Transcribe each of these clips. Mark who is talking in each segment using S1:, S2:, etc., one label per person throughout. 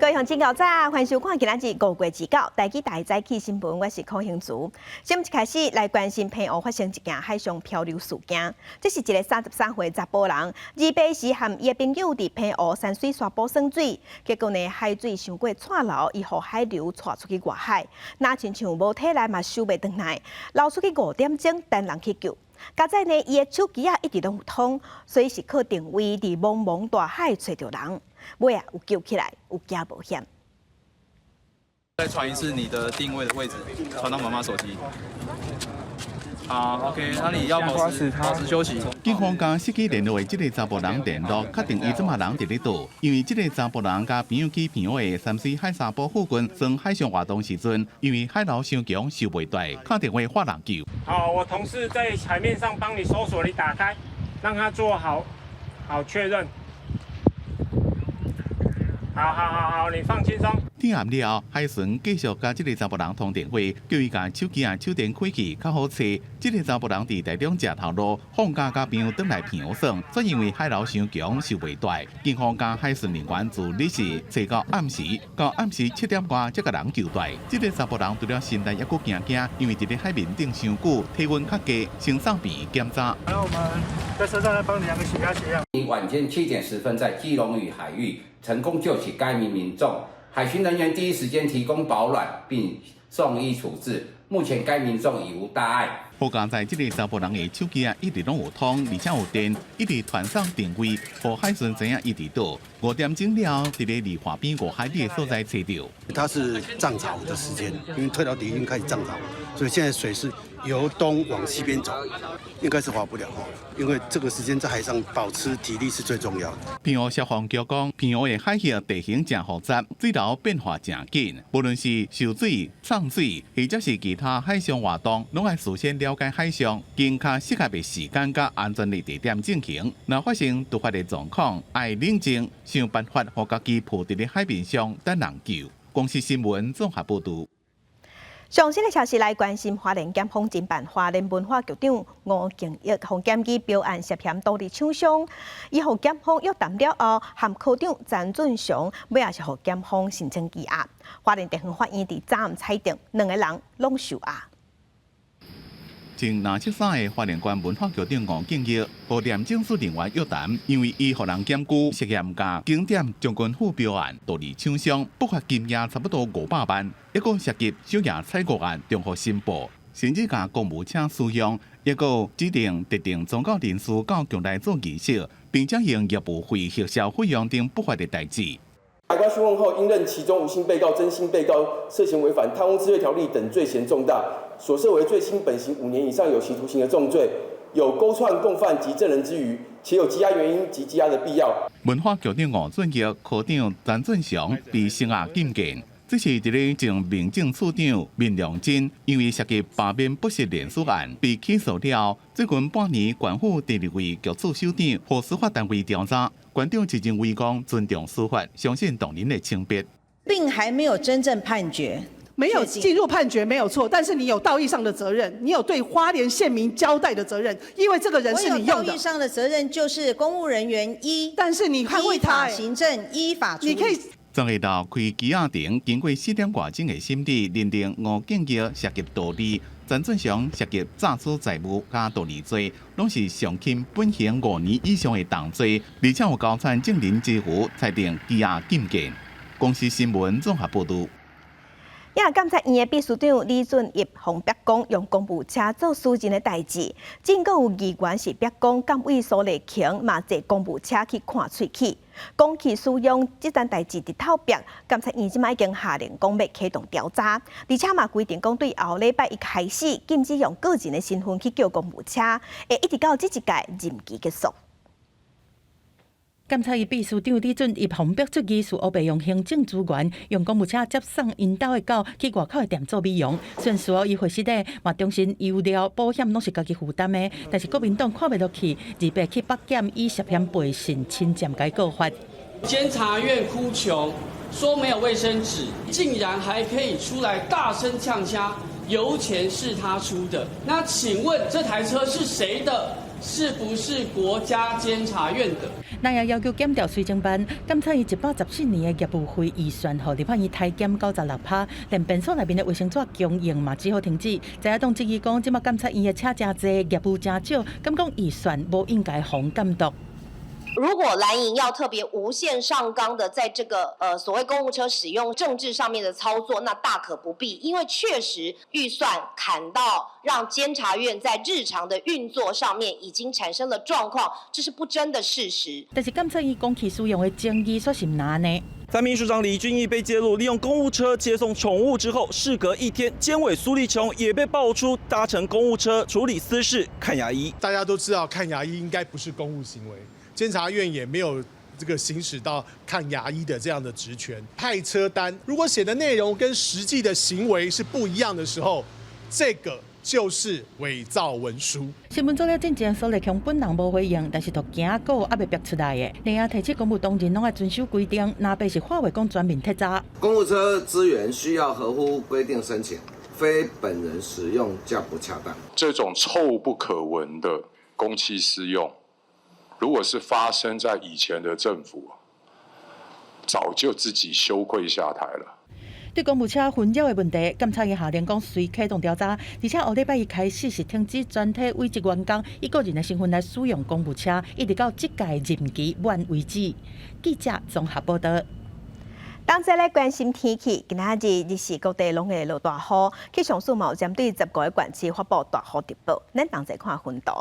S1: 位鄉親，早，歡迎收看今仔日5月29台語大早起新聞，我是柯興竹。新聞一開始來關心澎湖發生一件海上漂流事件，這是一个33歲查埔人，28時和伊的朋友佇澎湖山水沙埔耍水，結果呢海水傷過掣流，伊予海流帶出去外海，若親像無體力嘛收袂轉來，流出去5點鐘等人去救。佳哉呢，伊的手機仔一直攏有通，所以是靠定位佇茫茫大海揣著人，尾仔有救起來，有驚無險。
S2: 再傳一次你的定位的位置，傳到媽媽手機。好，OK，那你要保持休息。
S3: 警方共失去聯絡的這个查埔人聯絡，確定伊這馬人佇咧佗，因為這个查埔人佮朋友去澎湖的三水海沙埔附近耍海上活動時陣，因為海流傷強，收袂回來，敲電話喊人救。
S4: 好，我同事在海面上幫你搜索，你打開，讓他做好好確認。好好好好，你放輕鬆。
S3: 天暗了後，海巡繼續共這个查埔人通電話，叫伊共手機仔手電開去，較好揣。這个查埔人佇台中食頭路，放假共朋友轉來澎湖耍，卻因為海流傷強，收袂回來。警方佮海巡人員自日時揣到暗時，到暗時7點外才共人救回來。這个查埔人除了身體猶閣驚驚，因為佇咧海面頂傷久，體溫較低，先送病檢查。
S5: 然後我們在車上來幫你量個血壓、血氧。
S6: 晚間7點10分，在基隆嶼海域成功救起該名民眾，海巡人員第一時間提供保暖並送醫處置。目前該民眾已無大礙。
S3: 好佳哉這个查埔人的手機仔一直攏有通，而且有電，一直傳送定位，予海巡知影伊佇佗。5點鐘了後，佇咧離岸邊5海里的所在揣著。
S7: 它是漲潮的時間，因為退到底已經開始漲潮，所以現在水是由東往西邊走，應該是划不了哦。因為這個時間在海上保持體力是最重要的。
S3: 澎湖消防局講，澎湖的海域地形誠複雜，水流變化誠緊，無論是泅水、衝水，或者是其他海上活動，攏愛事先了解海象，揀較適合的時間佮安全的地點進行。若發生突發的狀況，愛冷靜，想辦法予家己浮佇咧海面上等人救。公視新聞綜合報導。
S1: 上新的消息來關心，花蓮檢方偵辦花蓮文化局長吳敬益，予檢舉標案涉嫌盜利搶商，伊予檢方約談了後，和科長詹俊雄，尾仔是予檢方申請羈押。花蓮地方法院佇昨暗裁定，兩个人攏受押。
S3: 前63的花蓮縣文化局長吳敬益，予廉政署人員約談，因為伊予人檢舉涉嫌共景點將軍府標案盜利搶商，不法金額差不多500萬，抑閣涉及小額採購案重複申報，甚至共公務車私用，抑閣指定特定宗教人士到宮內做儀式，並且用業務費核銷費用等不法的代誌。
S8: 法官訊問後，應認其中吳姓被告、曾姓被告涉嫌違反貪污治罪條例等罪嫌重大，所涉為最輕本刑5年以上有期徒刑的重罪，有勾串共犯及證人之虞，且有羈押原因及羈押的必要。
S3: 文化局長吳俊業、科長詹俊祥被聲押禁見。這是佇咧前民政處長閔良珍，因為涉及罷免不實連署案被起訴了後，最近半年縣府第二位局處首長予司法單位調查，縣長就認為講尊重司法，相信當人的清白，
S9: 並還沒有真正判決，
S10: 沒有進入判決沒有錯，但是你有道義上的責任，你有對花蓮縣民交代的責任，因為這個人是你用的。
S9: 道義上的責任就是公務人員依，
S10: 但是你捍衛他
S9: 行政依法處理，
S10: 你可以。
S3: 昨下晝開羈押庭，經過4點外鐘的審理，認定吳敬業涉及盜利，詹俊祥涉及詐取財物佮盜利罪，攏是上輕本刑5年以上的重罪，而且有交叉證人之虞，裁定羈押禁見。公視新聞綜合報導。
S1: 也監察院的秘書長李俊逸予逼供用公務車做私人的代誌，盡閣有議員是逼供監委蘇麗瓊嘛坐公務車去看喙齒，講起使用這件代誌佇透壁，監察院這擺已經下令講欲啟動調查，而且嘛規定講對後禮拜一開始禁止用個人的身份去叫公務車，會一直到這一屆任期結束。
S11: 監察院秘書長李俊逸予逼質疑是烏白用行政資源，用公務車接送𪜶兜的狗去外口的店做美容。雖然說伊回實咧，嘛重申油料保險攏是家己負擔的，但是國民黨看袂落去，28去北檢以涉嫌背信侵佔共告發。
S12: 監察院哭窮，說沒有衛生紙，竟然還可以出來大聲嗆聲，油錢是他出的。那請問這台車是誰的？是不是國家監察院的？
S11: 那也要求減掉稅徵辦，監察院114年的業務費預算，予立法院刣減96%，連便所內面的衛生紙供應嘛只好停止。在野黨質疑講，這馬監察院的車誠濟，業務誠少，敢講預算無應該予監督。
S13: 如果藍營要特別無限上綱的在這個所謂公務車使用政治上面的操作，那大可不必，因為確實預算砍到讓監察院在日常的運作上面已經產生了狀況，這是不爭的事實。
S11: 但是監察院公器私用的爭議煞是毋按呢。
S14: 在秘書長李俊毅被揭露利用公務車接送寵物之後，事隔一天，監委蘇立瓊也被爆出搭乘公務車處理私事看牙醫。
S15: 大家都知道看牙醫應該不是公務行為。監察院也沒有這個行使到看牙醫的這樣的職權。派車單如果寫的內容跟實際的行為是不一樣的時候，這個就是偽造文書。
S11: 新聞做了進前，蘇立瓊本人無回應，但是都驚稿猶未逼出來的。另外提醒公務當然攏愛遵守規定，若非是話話講全面徹查。
S16: 公務車資源需要合乎規定申請，非本人使用較不恰當。
S17: 這種臭不可聞的公器私用，如果是發生在以前的政府，早就自己羞愧下台了。
S11: 對公務車紛擾的問題，監察院下令講隨啟動調查，而且後禮拜一開始是停止全體委職員工以個人的身份來使用公務車，一直到這屆任期滿為止。記者綜合報道。
S1: 當陣來關心天氣，今仔日日時各地攏會落大雨，氣象署嘛有針對15個縣市發布大雨特報。咱同齊看分圖。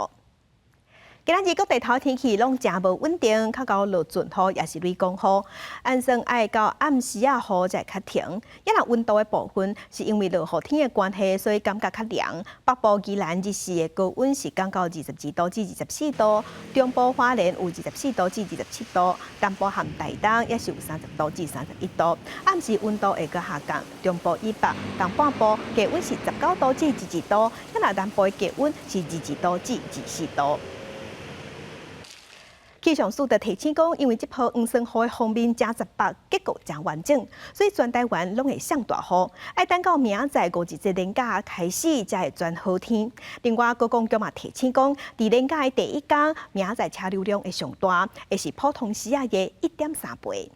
S1: 今仔日各地頭天氣攏誠無穩定，較到落陣雨抑是雷公雨，按算愛到暗時仔雨才會較停。抑若溫度的部分是因為落雨天的關係，所以感覺較涼。北部宜蘭日時的高溫是降到22度至24度，中部花蓮有24度至27度，南部和台東也是有30度至31度。暗時溫度會閣下降，中部以北、東半部低溫是19度至22度，抑若南部的低溫是22度至24度。氣象署就提醒講，因為這波黃酸雨的鋒面誠雜北，結構誠完整，所以全台灣攏會上大雨。愛等到明仔載五日節連假開始，才會轉好天。另外，高公局嘛提醒講，佇連假的第一工，明仔載車流量會上大，會是普通時仔的1.3倍。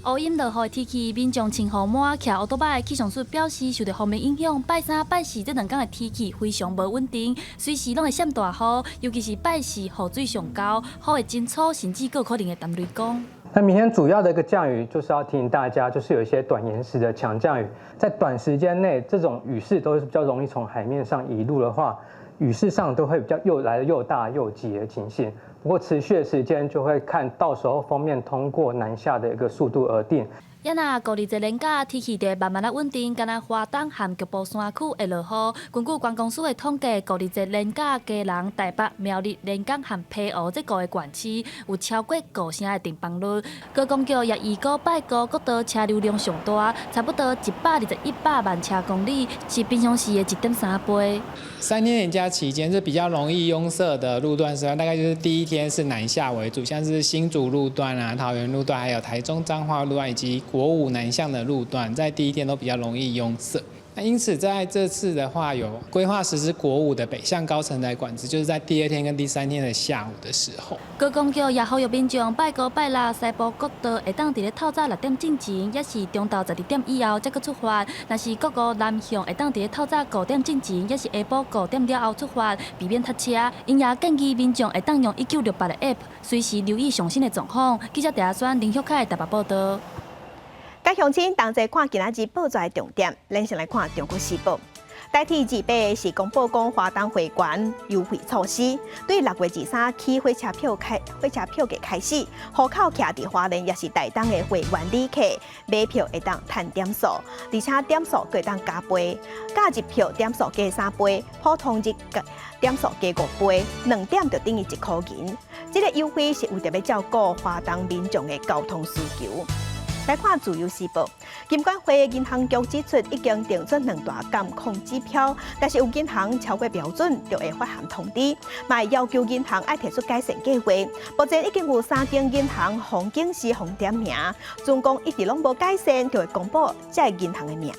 S18: 烏陰落雨的天氣，民眾穿雨帽騎歐多擺。氣象署表示，受著鋒面影響，拜三、拜四這兩工的天氣非常無穩定，隨時攏會閃大雨，尤其是拜四雨水上高，雨會真粗，甚至閣可能會澹雷公。
S19: 那明天主要的一個降雨，就是要提醒大家，就是有一些短延時的強降雨，在短時間內，這種雨勢都是比較容易從海面上移入的話，雨勢上都會比較又來得又大又急的情形。不過持續的時間就會看到時候鋒面通過南下的一個速度而定。
S18: 抑若五日節連假天氣就慢慢仔穩定，干焦花東和局部山區會落雨。根據觀光署的統計，五日節連假基隆、台北、苗栗、連江和澎湖這五个縣市有超過五成的訂房率。觀光局也預估拜五國道車流量上大，差不多121百萬車公里，是平常時的1.3倍。
S20: 3天連假期間是比較容易擁塞的路段時段，大概就是第一天是南下為主，像是新竹路段啊、桃園路段，還有台中彰化路段以及國五南向的路段，在第一天都比較容易擁塞。那因此在這次的話，有規劃實施國五的北向高承載管制，就是在第二天跟第三天的下午的時候。
S18: 觀光局也呼籲民眾拜五拜六西部國道會當佇咧透早6點進前，抑是中晝12點以後才閣出發；若是國五南向會當佇咧透早5點進前，抑是下晡5點了後出發，避免塞車。𪜶也建議民眾會當用1968的 App，隨時留意上新的狀況。記者鄭阿宣、林旭凱台北報道。
S1: 佮鄉親同齊看今仔日報紙的重點，咱先來看《中國時報》。台鐵28是公布講花東會員優惠措施，對6月23起火車票價開始，戶口徛佇花蓮抑是台東的會員旅客買票會當趁點數，而且點數閣會當加倍，假日票點數加3倍，普通日點數加5倍，2點就等於1箍銀。這個優惠是為著欲照顧花東民眾的交通需求。來看《自由時報》，金管會銀行局指出，已經定出兩大監控指標，但是有銀行超過標準，就會發函通知，嘛會要求銀行愛提出改善計劃。目前已經有三間銀行予警示予點名，總共一直攏無改善，就會公布這个銀行的名。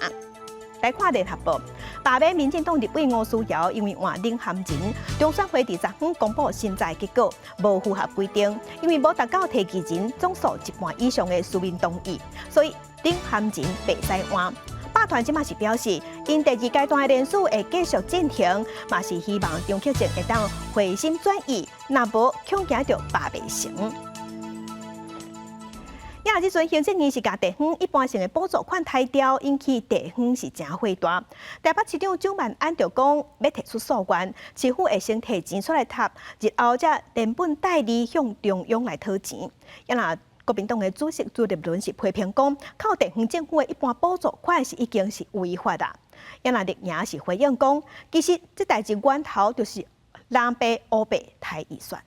S1: 來看聯合報，罷免民進黨立委吳思瑤因為換領銜人，中選會佇昨昏公布審查結果，無符合規定，因為無達到提議人總數一半以上的書面同意，所以領銜人袂使換。百團這馬是表示，𪜶第二階段的聯署會繼續進行，嘛是希望張克正會當回心轉意，若無恐驚著罷袂成。啊，這陣行政院是共地方一般性的補助款刣掉，引起地方是誠火大。台北市長蔣萬安就講，欲提出訴願，市府會先提錢出來貼，日後才連本帶利向中央來討錢。啊若國民黨的主席朱立倫是批評講，扣地方政府的一般補助款是已經是違法啦。啊若綠營是回應講，其實這代誌源頭就是藍白烏白刣預算。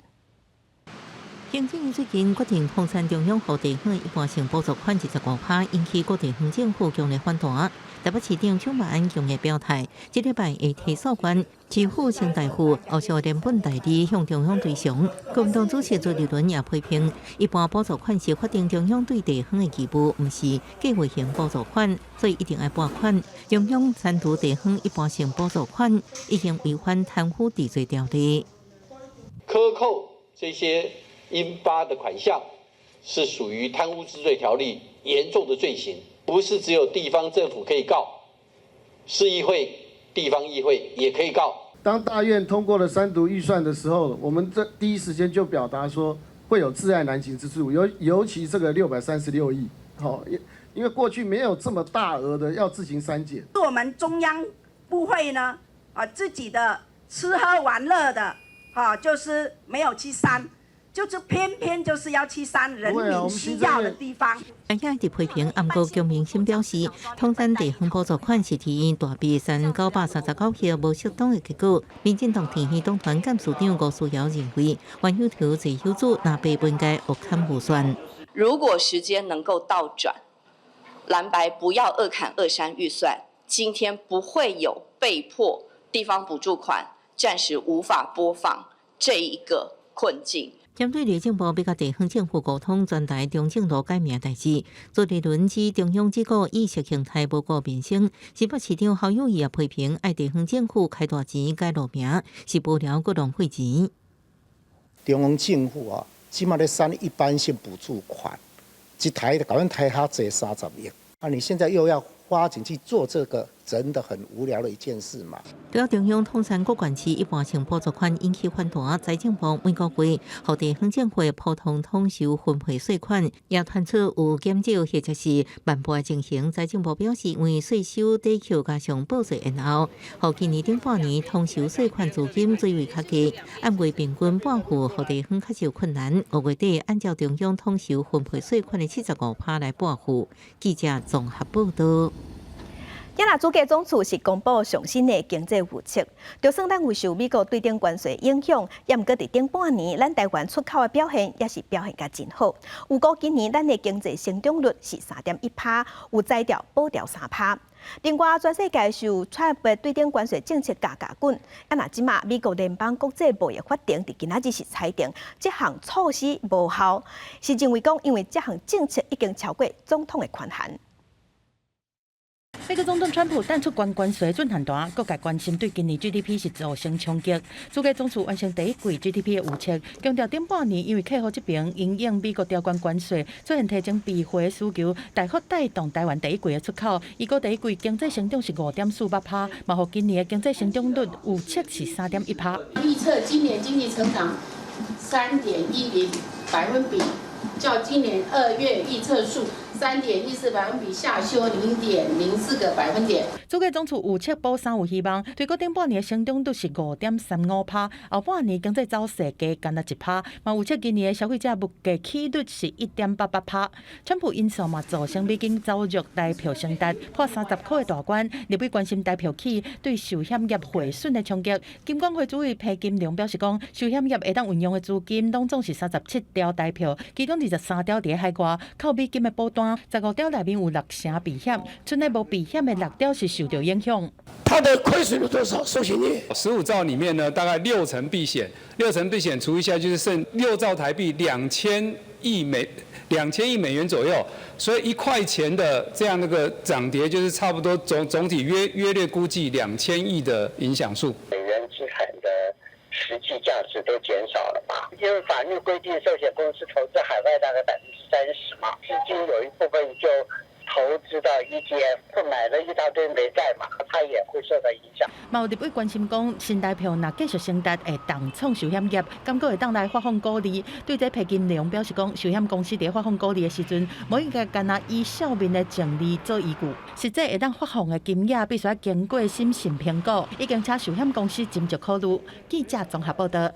S21: 行政院最近決定統刪中央予地方一般性補助款25%，引起各地方政府強烈反彈。台北市長蔣萬安強烈表態，這禮拜會提訴願，市府先代付，後續連本帶利向中央追償。國民黨主席朱立倫也批評，一般補助款是法定中央對地方的義務，毋是計劃型補助款，所以一定愛撥款。中央刪除地方一般性補助款，已經違反貪污治罪條例。
S22: 克扣這些應發的款項是屬於貪污治罪條例嚴重的罪行，不是只有地方政府可以告，市議會、地方議會也可以告。
S23: 當大院通過了三讀預算的時候，我們這第一時間就表達說會有窒礙難行之處，尤其這個636億，好，因為過去沒有這麼大額的要自行刪減。
S24: 我們中央部會呢，啊自己的吃喝玩樂的，啊就是沒有去刪。就是偏偏就是要去刪人民需要的地方。
S21: 專家佇批評，毋過姜銘新表示，統刪地方補助款是提大筆刪939億無適當的結果。民進黨田溪黨團幹事長吳思瑤認為，冤有頭債有主，藍白不應該惡砍預算。
S25: 如果時間能夠倒轉，藍白不要二砍二刪預算，今天不會有被迫地方補助款暫時無法撥放這一個困境。
S21: 針對內政部欲佮地方政府溝通，全台中正路改名代誌，朱立倫指中央只顧意識形態無顧民生。新北市長侯友宜也批評，愛地方政府開大錢改路名，是無聊閣浪費錢。
S26: 中央政府啊，這馬咧刪一般性補助款，一刣就共阮刣較濟30億，啊，你現在又要花錢去做這個，真的很無聊的一件事嘛。
S21: 對中央統刪各縣市一般性補助款引起反彈，財政部每個月予地方政府普通統收分配稅款，也傳出有減少或者是慢撥的情形。財政部表示，因為稅收抵扣加上報稅延後，予今年頂半年統收稅款資金水位較低，按月平均撥付予地方較受困難。5月底按照中央統收分配稅款的75%來撥付。記者綜合報道。
S1: 啊若主計總處是公布上新的經濟預測，就算咱有受美國對等關稅影響，也毋過佇頂半年，咱台灣出口的表現也是表現甲真好。預估今年咱的經濟成長率是3.1%，有才調保調3%。另外，全世界受川普對等關稅政策咬咬緊，啊若這馬美國聯邦國際貿易法庭佇今仔日是裁定這項措施無效，是認為講因為這項政策已經超過總統的權限。
S11: 美國總統川普淡出懸關稅準限單，各界關心對今年 GDP 是造成衝擊。主計總處完成第一季 GDP 的預測，強調頂半年因為客戶這邊因應美國調懸關稅，出現提前備貨的需求，大幅帶動台灣第一季的出口。預估第一季經濟成長是5.48%，嘛予今年的經濟成長率預測是3.1%。
S27: 預測今年經濟成長3.10%，較今年2月預測數3.14%下修0.04個百分點。
S11: 主計總處預測保三有希望，推估頂半年的成長率是5.35%，後半年經濟走勢加干焦1%，嘛預測今年的消費者物價起率是1.88%。川普因素嘛造成美金走弱，台票升值破30塊的大關。立委關心台票起對壽險業匯損的衝擊。金管會主委彭金龍表示講，壽險業會當運用的資金攏總是37兆台票，其中23兆佇海外，靠美金的保單，15兆內面有六成避險，賰咧無避險的六兆是受著影響。
S28: 它的虧損有多少？壽險業
S29: 15兆裡面呢，大概六成避險，六成避險除一下就是剩6兆台幣，兩千
S2: 2000億美元左右，所以1塊錢的這樣的個漲跌，就是差不多總體約略估計2000億的影響數。
S4: 美元資產的實際價值都減少了嘛？因為法律規定壽險公司投資海外大概30%嘛，資金有一部分就投資到 ETF，買了一大堆美債嘛，它也會受到影響。
S11: 嘛有立委關心講，新台票若繼續升值，會重創壽險業，感覺會當來發放股利。對這裴金龍表示講，壽險公司佇發放股利的時陣，無應該干焦以帳面的淨利做依據，實際會當發放的金額必須愛經過審慎評估，已經請壽險公司斟酌考慮。記者綜合報道。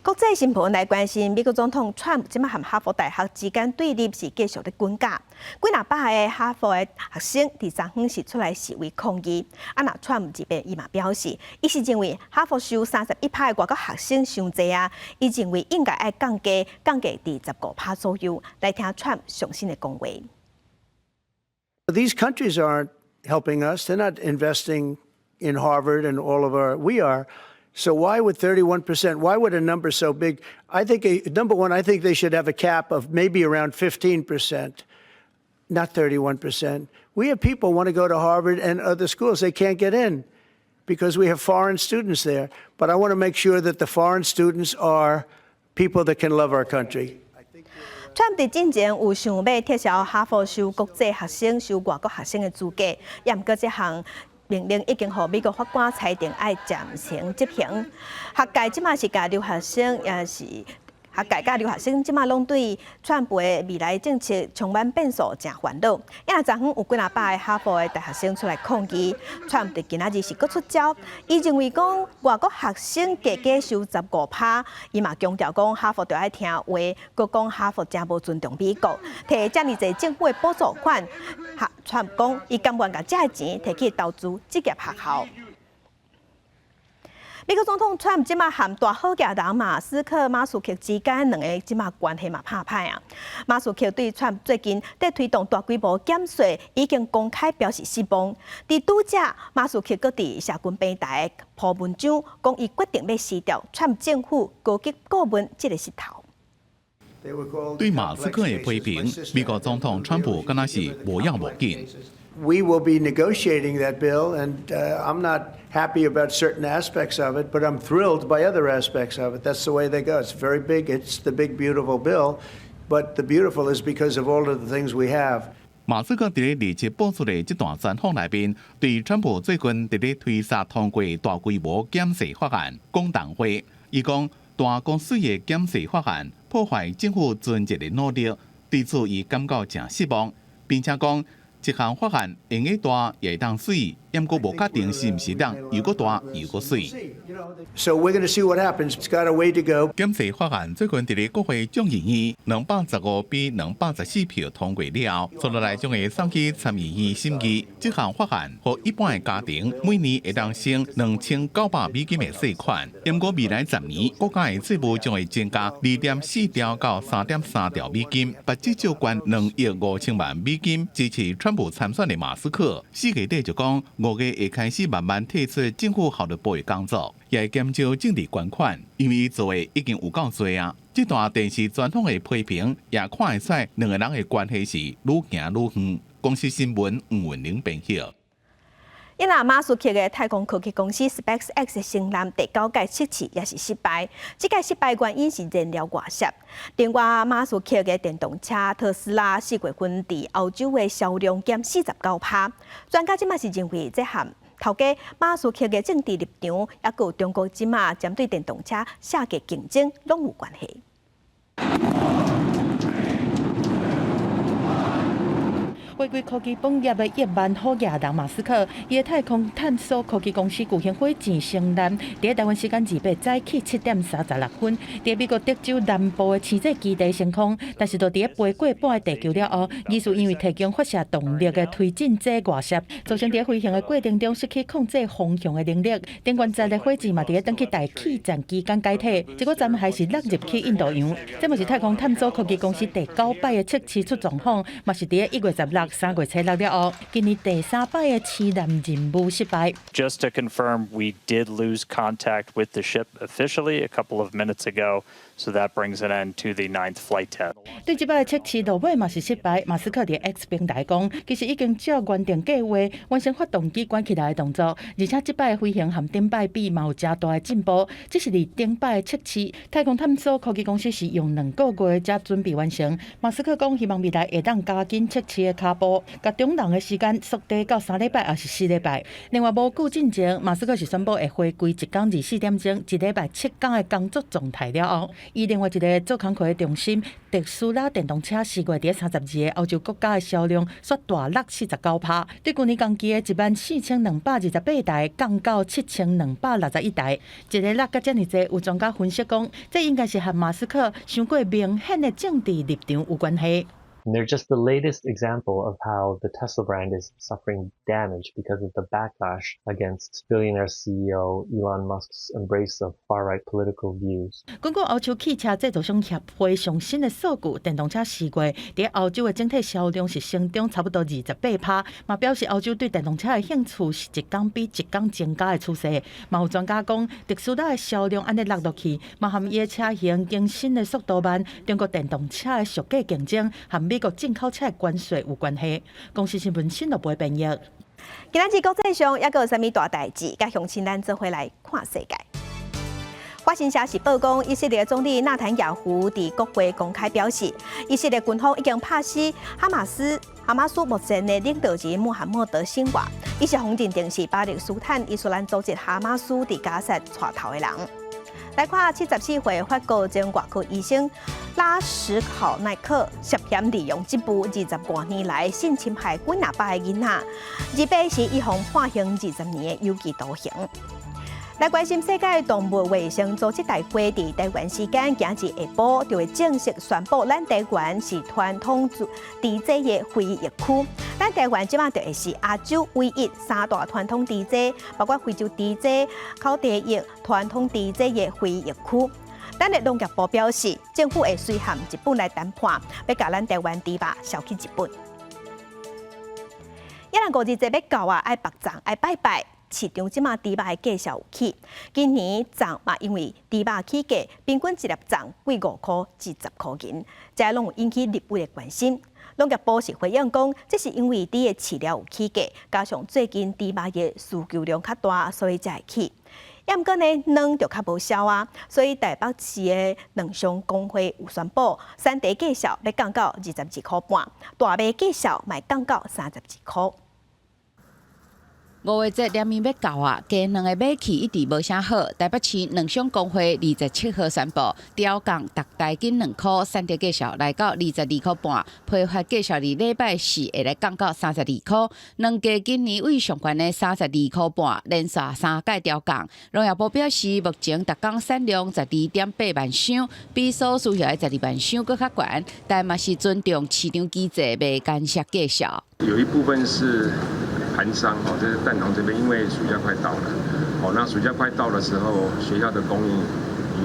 S1: 國際新聞來關心，美國總統川普這馬和哈佛大學之間對立是繼續咧滾架，幾若百個哈佛的學生佇昨昏是出來示威抗議。啊，若川普這邊伊嘛表示，伊是認為哈佛收31趴的外國學生傷濟啊，伊認為應該愛降低，降低佇15趴左右。來聽川普上新的講話。
S5: These countries aren't helping us. They're not investing in Harvard and all of our. We are. So why would 31%? Why would a number so big? I think, number one, I think they should have a cap of maybe around 15%, not 31%. We have people want to go to Harvard and other schools. They can't get in because we have foreign students there. But I want to make sure that the foreign students are people that can love our country.
S1: 川普進前有想欲撤銷哈佛收國際學生、收外國學生的資格，也毋過這項命令已經予美國法官裁定愛暫停執行。學界這馬是共留學生，也是學界佮留學生，這馬攏對川普的未來政策充滿變數，誠煩惱。因為昨昏有幾若百个哈佛的大學生出來抗議，川普今仔日是閣出招，伊認為講外國學生加加收15趴，伊嘛強調講哈佛著愛聽話，閣講哈佛誠無尊重美國，提遮爾濟政府的補助款，川普講伊甘願共這个錢提去投資職業學校。美國總統川普這馬和大好額人馬斯克、馬斯克之間兩个這馬關係嘛拍歹啊。馬斯克對川普最近在推動大規模減稅已經公開表示失望。佇拄才，馬斯克閣佇社群平台鋪文章，講伊決定欲辭掉川普政府高級顧問這个職頭。
S3: 對馬斯克的批評，美國總統川普敢若是無要無緊。
S5: We will be negotiating that bill, and I'm not happy about certain aspects of it, but I'm thrilled by other aspects of it. That's the way they go. It's very big. It's the big, beautiful bill, but the beautiful is because of all of the things we have.
S3: 馬斯克佇咧二七播出的這段專訪內面，對川普最近佇咧推捒通過大規模減稅法案講重話。伊講大公司的減稅法案破壞政府存節的努力，對此伊感覺誠失望，並且講，這項法案用得大也會當媠，毋過無確定是毋是當又閣大又閣媠。
S5: So we're going to see what happens. It's got a way to go.
S3: 減稅法案最近佇咧國會眾議院215比214票通過了後，接落來將會送去參議院審議。這項法案予一般的家庭每年會當省2900美金的稅款。毋過未來10年，國家的稅務將會增加2.4兆到3.3兆美金。把至少捐2億5千萬美金支持川普參選的馬斯克，4月底就講5月會開始慢慢退出政府效率部的工作，也會減少政治捐款，因為伊做的已經有夠濟啊。這段電視專訪的批評，也看會出兩个人的關係是愈行愈遠。公視新聞吳文玲編譯。
S1: 伊那馬斯克的太空科技公司 SpaceX 的星艦第九屆測試也是失敗，這屆失敗原因是燃料外泄。另外，馬斯克的電動車特斯拉4月份佇歐洲的銷量減49趴。專家這馬是認為，這和頭家馬斯克的政治立場，抑閣有中國這馬針對電動車下價競爭，攏有關係。
S11: 回歸科技本業的億萬好額人馬斯克，伊的太空探索科技公司巨型火箭星艦，佇台灣時間28早起7點36分，佇美國德州南部的星際基地升空，但是就佇咧飛過半个地球了後，疑似因為提供發射動力的推進劑外泄，造成佇飛行的過程中失去控制方向的能力。頂懸載的火箭嘛，佇咧轉去大氣層期間解體，結果暫還是落入去印度洋。這嘛是太空探索科技公司第九擺的測試出狀況，嘛是佇咧1月16。3月初六了後，今年第三擺的試艦任務失敗。
S6: Just to confirm, we did lose contact with the ship officially a couple of minutes ago, so that brings an end to the ninth flight test.
S11: 對這擺測試落尾嘛是失敗，馬斯克佇 X 平台講，其實已經照原定計劃完成發動機關起來的動作，而且這擺飛行和頂擺比嘛有誠大的進步。這是佇頂擺測試，太空探索科技公司是用2個月才準備完成。馬斯克講，希望未來會當加緊測試的跤步，共中人的時間縮短到3禮拜，抑是4禮拜。另外，無久進前，馬斯克是宣布會回歸一工24點鐘、一禮拜7工的工作狀態了後，伊另外一个做工課的中心特斯拉電動車4月佇32个歐洲國家的銷量煞大落49%，對舊年同期的14,228台降到7,261台，一个落甲遮爾濟，有專家分析講，這應該是和馬斯克傷過明顯的政治立場有關係。
S7: And they're just the latest example of how the Tesla brand is suffering damage because of the backlash against billionaire CEO Elon Musk's embrace of far-right political views.
S11: 根據歐洲汽車製造商協會上新的數據，電動車4月佇歐洲的整體銷量是成長差不多28%，嘛表示歐洲對電動車的興趣是一工比一工增加的趨勢。嘛有專家講，特斯拉的銷量按呢落落去，嘛和伊的車型更新的速度慢，中國電動車的售價競爭和美國進口車的關稅有關係。公視新聞新樂播編譯。
S1: 今仔日國際上猶閣有啥物大代誌？佮鄉親咱做伙來看世界。法新社是報講，以色列總理納坦雅胡佇國會公開表示，以色列軍方已經拍死哈馬斯目前的領導人穆罕默德·辛瓦，伊是予認定是巴勒斯坦伊斯蘭組織哈馬斯佇加薩帶頭的人。來看74歲法國前外科醫生拉什考奈克涉嫌利用職務20外年來性侵害幾若百个囡仔，28時伊予判刑20年的有期徒刑。來關心世界動物衛生組織大會佇台灣時間今日下晡就會正式宣布，咱台灣是傳統豬仔的非疫區。咱台灣這馬就會是亞洲唯一三大傳統豬仔，包括非洲豬瘟、口蹄疫、傳統豬瘟的非疫區。咱的農業部表示，政府會隨函日本來談判，欲共咱台灣豬肉銷去日本。一人五日節欲到啊，愛縛粽，愛拜拜。市場這馬豬肉的價數有起，今年粽嘛因為豬肉起價，平均一粒粽貴5塊至10塊銀，這攏有引起立委的關心。農業部是回應講，這是因為豬的飼料有起價，加上最近豬肉的需求量較大，所以才會起。毋過呢，卵就較無銷啊，所以台北市的卵商公會有宣布，產地價數欲降到22.5塊，大麥價數嘛降到32塊。
S8: 五月節連綿欲到啊，雞卵的買氣一直無啥好。台北市卵商公會27號宣布，調降逐台斤2塊，產地價數來到22.5塊，批發價數佇禮拜四會來降到32塊。卵價今年對上懸的32.5塊，連續三屆調降。農業部表示，目前逐工產量12.8萬箱，比所需要的12萬箱閣較懸，但嘛是尊重市場機制，袂干涉價數。
S9: 有一部分是盤商哦，就是蛋農這邊，因為暑假快到了，哦，那暑假快到的時候，學校的供應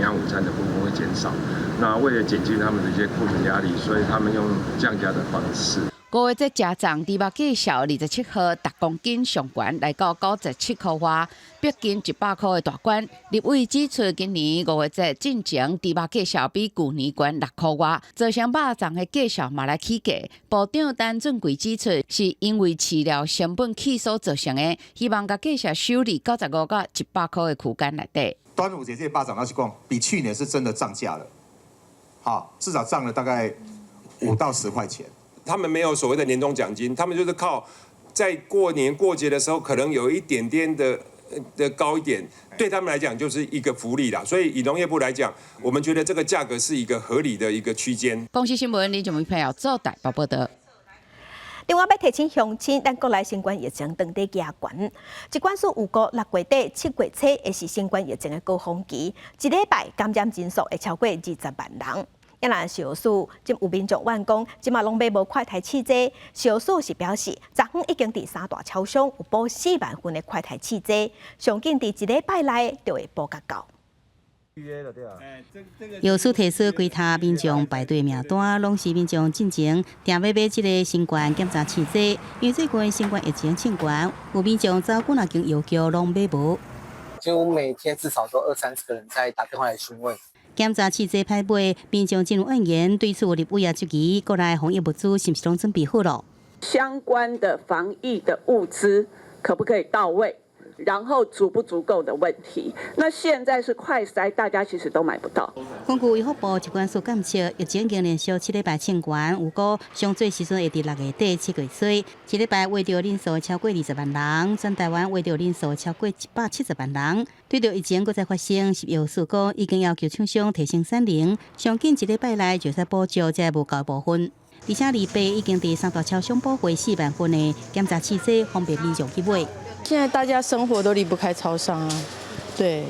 S9: 營養午餐的部分會減少，那為了減輕他們的一些庫存壓力，所以他們用降價的方式。
S8: 五月節食粽豬肉價數27號，逐公斤上懸來到97塊外，逼近100塊的大關。立委指出，今年五月節進前豬肉價數比舊年懸6塊外，造成肉粽的價數嘛來起價。部長陳俊貴指出，是因為飼料成本起所造成的，希望共價數守佇95到100塊的區間內底。
S10: 端午節這個肉粽，老實講，比去年是真的漲價了，好，至少漲了大概5到10塊錢。
S12: 他們沒有所謂的年終獎金，他們就是靠在過年過節的時候，可能有一點點的高一點，對他們來講就是一個福利啦。所以以農業部來講，我們覺得這個價格是一個合理的一個區間。
S8: 公視新聞林俊偉朋友做台北報道。
S1: 另外，欲提醒鄉親，咱國內新冠疫情當咧加懸。疾管署預估6月底、7月初會是新冠疫情的高峰期，一禮拜感染人數會超過20萬人。啊若食藥署，這有民眾怨講，這馬攏買無快篩試劑。食藥署是表示，昨昏已經佇三大超商有補4萬份的快篩試劑，上緊佇一禮拜內就會補較夠。
S8: 藥師提出規塔民眾排隊名單，攏是民眾進前訂欲買這个新冠檢查試劑，因為最近新冠疫情衝懸，有民眾走幾若間藥局攏買無。
S13: 幾乎每天至少都二三十個人在打電話來詢問。
S8: 檢查試劑歹買，民眾真有怨言，對此有立委也質疑，國內防疫物資是毋是攏準備好了？
S14: 相關的防疫的物資可不可以到位？然後足不足夠的問題，那現在是快篩，大家其實都買不到。
S8: 根據衛福部疾管署監測，疫情已經連續7禮拜衝懸，預估上濟時陣會佇6月底7月初，一禮拜確診人數超過20萬人，全台灣確診人數超過170萬人。對著疫情閣再發生，食藥署講已經要求廠商提升產能，上緊一禮拜內就使補足這無夠部分。而且28已經佇三大超商補貨4萬份的檢查試劑，方便民眾去買。
S15: 現在大家生活都離不開超商啊，對，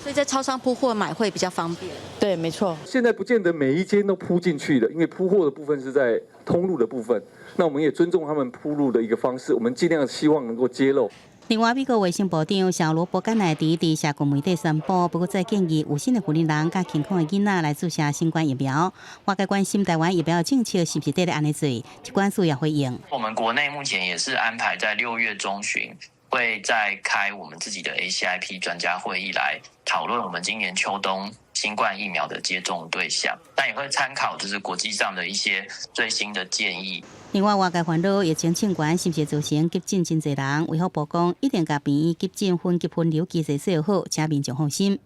S16: 所以在超商鋪貨買會比較方便。
S15: 對，沒錯。
S17: 現在不見得每一間都鋪進去的，因為鋪貨的部分是在通路的部分，那我們也尊重他們鋪路的一個方式，我們盡量希望能夠揭露。
S8: 另外，美國衛生部長小羅伯甘乃迪佇社群媒體宣布，不閣再建議有新的婦人佮健康的囡仔來注射新冠疫苗。外界關心台灣疫苗政策是毋是佇咧按呢做？疾管署也回應。
S18: 我們國內目前也是安排在6月中旬會再開我們自己的 ACIP 專家會議來討論我們今年秋冬新冠疫苗的接種對象，但也會參考就是國際上的一些最新的建議。
S8: 另外，外界煩惱疫情衝懸是毋是造成急診真濟人？衛福部講一定共病院急診分級分流機制做好，請民眾放心。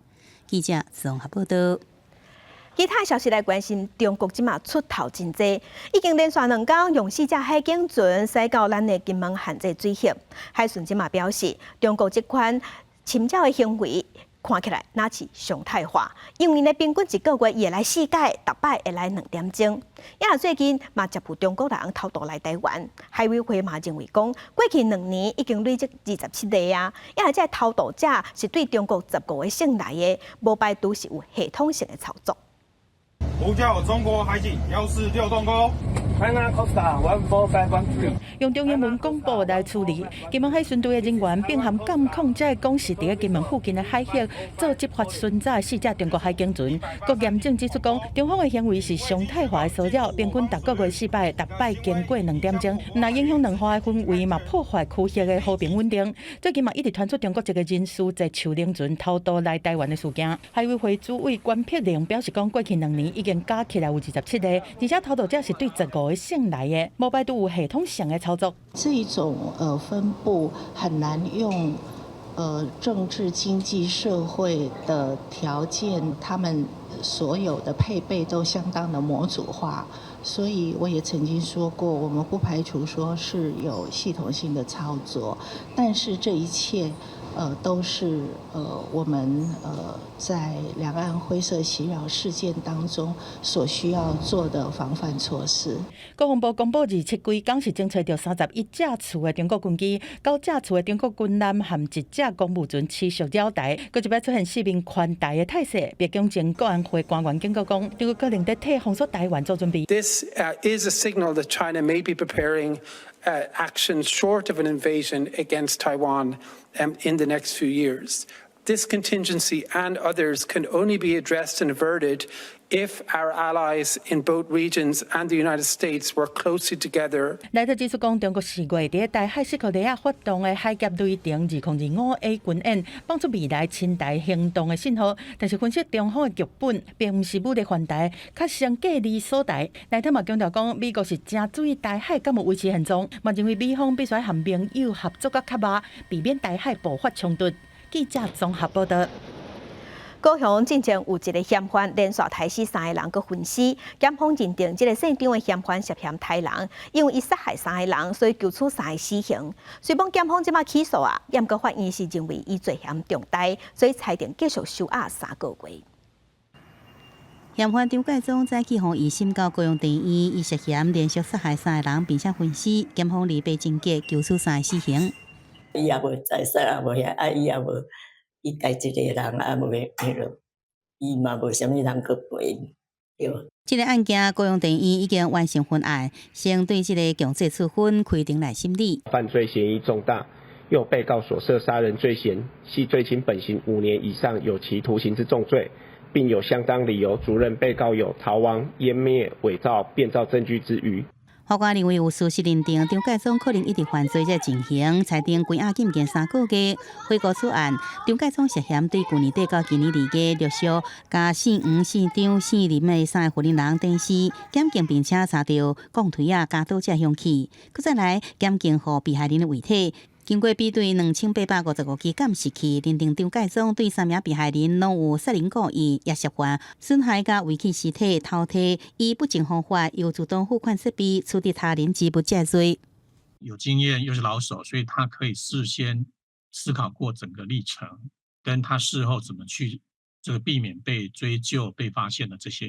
S8: 記者綜合報道。
S1: 其他消息來關心，中國這馬出頭真濟，已經連續兩工用四隻海警船駛到咱的金門限制水域。海巡這馬表示，中國這款侵擾的行為看起來若是常態化，因為呢平均一個月會來四擺，逐擺會來2點鐘。也最近嘛接捕中國人偷渡來台灣，海委會嘛認為講，過去2年已經累積27例啊，也這偷渡者是對中國15個省來的，無排除是有系統性的操作。
S19: 呼叫中國海警14六洞溝。
S11: 用中英文廣播來處理。金門海巡隊的人員並含監控，才會講是佇金門附近的海域做執法巡查的四隻中國海警船。閣嚴正指出講，中方的行為是常態化的騷擾，平均逐個月四擺，逐擺經過2點鐘，毋但影響兩岸的氛圍，嘛破壞區域的和平穩定。最近嘛一直傳出中國一個人士坐樹靈船偷渡來台灣的事件。海委會主委關碧玲表示講，過去2年已經加起來有27例，而且偷渡者是對15個省來的，無排除有系統性的操作。
S20: 這種分布很難用政治、經濟、社會的條件，他們所有的配備都相當的模組化，所以我也曾經說過，我們不排除說是有系統性的操作，但是這一切都是我們在兩岸灰色襲擾事件當中所需要做的防範措施。
S11: 國防部公布，27規工是偵測著31架次的中國軍機、9架次的中國軍艦和一隻公務船持續擾台，閣一擺出現四面環台的態勢。白宮前國安會官員警告講，中國可能佇替封鎖台灣做準備。
S29: This is a signal that China may be preparing actions short of an invasion against Taiwan in the next few years. This contingency and others can only be addressed and averted if our allies in both regions and the United States work closely together.
S11: 萊特指出講，中國4月佇台海西伯利亞發動的海峽雷霆2025A 軍演，放出未來侵台行動的信號。但是分析中方的劇本，並毋是武力犯台，較先隔離鎖台。萊特嘛強調講，美國是誠注意台海敢有維持現狀，嘛認為美方必須和盟友合作較較密，避免台海爆發衝突。記者綜合報道。
S1: 高雄進前有一个嫌犯連續刣死三个人，閣分屍，檢方認定這个姓張的嫌犯涉嫌刣人，因為伊殺害三个人，所以求處三个死刑。雖罔檢方這馬起訴啊，毋過法院是認為伊罪嫌重大，所以裁定繼續收押3個月。
S8: 嫌犯張介忠早起予移審到高雄地院，伊涉嫌連續殺害三个人，並且分屍，檢方禮拜偵結求處三个死刑。
S30: 伊也無在世，也無遐，啊，伊也無，伊家一個人，啊，無彼落，伊嘛無啥物人去陪，對。
S8: 這个案件，高雄地院已經完成分案，先對這个強制處分開庭來審理。
S9: 犯罪嫌疑重大，
S2: 又被告所涉殺人罪嫌係最輕本刑5年以上有期徒刑之重罪，並有相當理由足認被告有逃亡、湮滅、偽造、變造證據之虞。
S4: 法官認為有事實認定張介宗可能一直犯罪這情形，裁定關押禁見3個月。回顧此案，張介宗涉嫌對舊年底到今年2月陸續共姓黃、姓張、姓林的三个婦人電視監禁，並且插著鋼錘仔、鉸刀這兇器，閣再來監禁予被害人的遺體。經過比對2855支監視器，認定張介宗對三名被害人攏有殺人故意，也涉犯損害佮遺棄屍體、偷提以不正方法由自動付款設備取得他人之物這罪。
S21: 有經驗又是老手，所以他可以事先思考過整個歷程，跟他事後怎麼去這個避免被追究、被發現的這些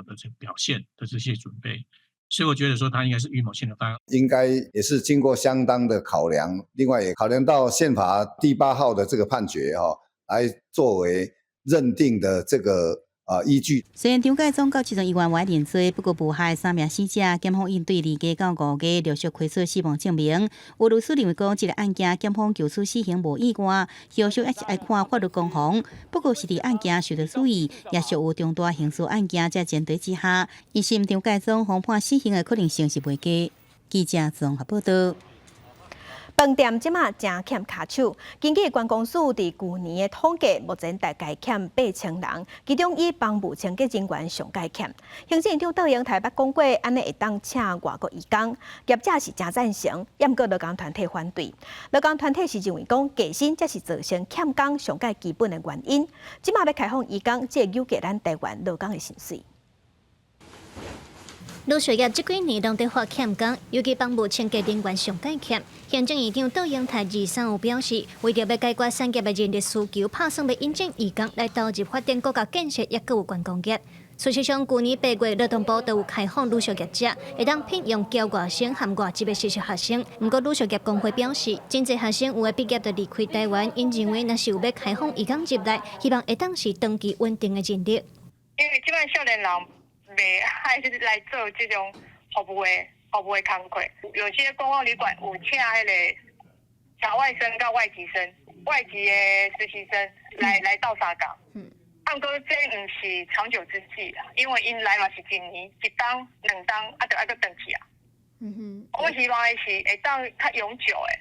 S21: 的這表現的這些準備。所以我覺得說他應該是預謀性的犯案，
S22: 應該也是經過相當的考量，另外也考量到憲法第八號的這個判決哈，來作為認定的這個依據。
S4: 雖然張介宗到這陣猶原無認罪，不過謀害三名死者，檢方應對2月到5月陸續開出死亡證明。有律師認為講，這個案件檢方求處死刑無意外，後續也是愛看法律攻防。不過是佇案件受到注意，也屬有重大刑事案件這前提之下，一審張介宗予判死刑的可能性是袂低。記者綜合報道。
S1: 飯店這馬誠欠跤手，根據觀光署佇舊年的統計，目前大概欠8000人，其中以房務清潔人員上蓋欠。行政院長卓榮泰捌講過，按呢會當請外國移工，業者是誠贊成，毋過勞工團體反對。勞工團體是認為講，低薪才是造成欠工上蓋基本的原因。這馬欲開放移工，這會扭計咱台灣勞工的薪水。
S23: 旅宿業這幾年攏佇發欠工，尤其房務清潔人員上蓋欠。行政院長卓榮泰23有表示，為著欲解決產業的人力需求，拍算欲引進移工來投入發展國家建設，抑閣有觀光業。事實上，舊年8月勞動部就有開放旅宿業者，會當聘用僑外生和外籍的實習學生。毋過旅宿業公會表示，真濟學生有的畢業就離開台灣，𪜶認為若是有欲開放移工入來，希望會當是長期穩定的人力。
S24: 因為這擺少年人袂愛來做這種服務的工課，有些觀光旅館有請彼个僑外生佮外籍生、外籍的實習生來鬥相共。毋過這毋是長久之計啦，因為𪜶來嘛是一年、一冬、兩冬，啊，就愛閣轉去啊。我希望的是會當較永久的、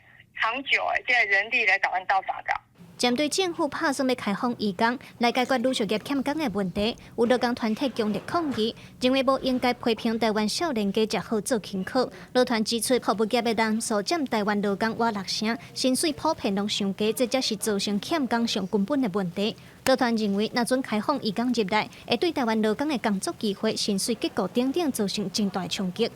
S24: 長久的這个人力來共阮鬥相共。
S23: 針對政府拍算欲開放移工來解決旅宿業欠工的問題，有勞工團體強烈抗議，認為無應該批評台灣少年家食好做輕巧。勞團指出，服務業的人數佔台灣勞工倚六成，薪水普遍攏傷低，這才是造成欠工上根本的問題。勞團認為，若准開放移工入來，會對台灣勞工的工作機會、薪水結構等等造成真大的衝擊。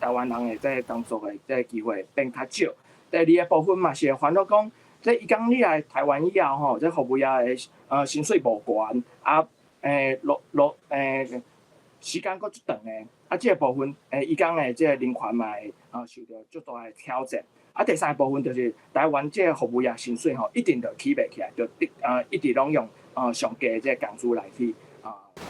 S25: 台灣人的這个工作的這个機會變較少。第二个部分嘛是會煩惱講，這移工你來台灣以後吼，這服務業的薪水無懸，啊，落落時間閣足長的，啊，這个部分移工的這个人權嘛會受著足大的挑戰。啊，第三个部分就是台灣這个服務業薪水吼，一定就起袂起來，就一直攏用上低的這个工資來去。